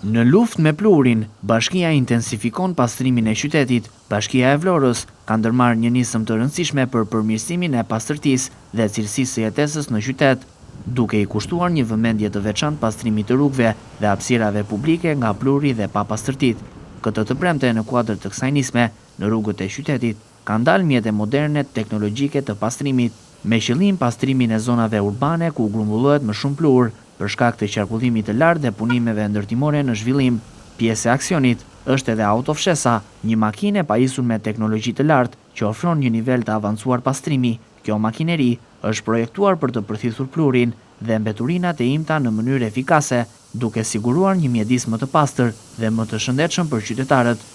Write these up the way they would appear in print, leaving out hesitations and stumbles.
Në luftë me pluhurin, Bashkia intensifikon pastrimin e qytetit. Bashkia e Vlorës ka ndërmarrë një nismë të rëndësishme për përmirësimin e pastërtisë dhe cilësisë së jetesës në qytet, duke i kushtuar një vëmendje të veçantë pastrimit të rrugëve dhe hapësirave publike nga pluhuri dhe papastërtitë. Këtë të premte, në kuadër të kësaj nisme, në rrugët e qytetit kanë dalë mjete moderne teknologjike të pastrimit, me qëllim pastrimin e zonave urbane ku grumbullohet më shumë pluhur, për shkak të qarkullimit të lartë dhe punimeve ndërtimore në zhvillim. Pjesë e aksionit është edhe autofshesa, një makinë e pajisur me teknologji të lartë që ofron një nivel të avancuar pastrimi. Kjo makineri është projektuar për të përthithur pluhurin dhe mbeturinat e imta në mënyrë efikase, duke siguruar një mjedis më të pastër dhe më të shëndetshëm për qytetarët.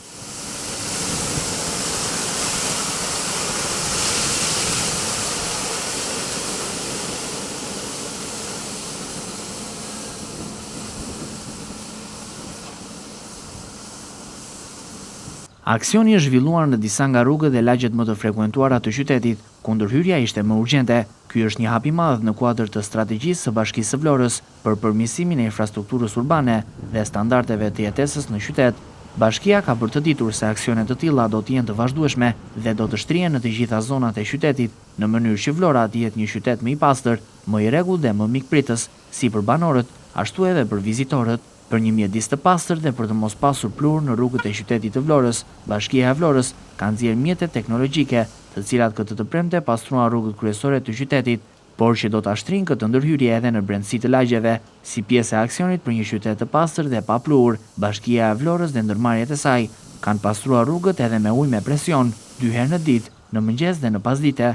Aksioni është zhvilluar në disa nga rrugët dhe lagjet më të frekuentuara të qytetit, ku ndërhyrja ishte më urgjente. Ky është një hap i madh në kuadër të strategjisë së Bashkisë së Vlorës për përmirësimin e infrastrukturës urbane dhe standardeve të jetesës në qytet. Bashkia ka bërë të ditur se aksione të tilla do të jenë të vazhdueshme dhe do të shtrihen në të gjitha zonat e qytetit, në mënyrë që Vlora të jetë një qytet më i pastër, më i rregullt dhe më mikpritës, si për banorët, ashtu edhe për vizitorët. Për një mjedis të pastër dhe për të mos pasur pluhur në rrugët e qytetit të Vlorës, Bashkia e Vlorës ka nxjerrë mjete teknologjike, të cilat këtë të premte pastruan rrugët kryesore të qytetit, por që do ta shtrijnë këtë ndërhyrje edhe në brendësi të lagjeve. Si pjesë e aksionit për një qytet të pastër dhe pa pluhur, Bashkia e Vlorës dhe ndërmarrjet e saj kanë pastruar rrugët edhe me ujë me presion, dy herë në ditë, në mëngjes dhe në pasdite.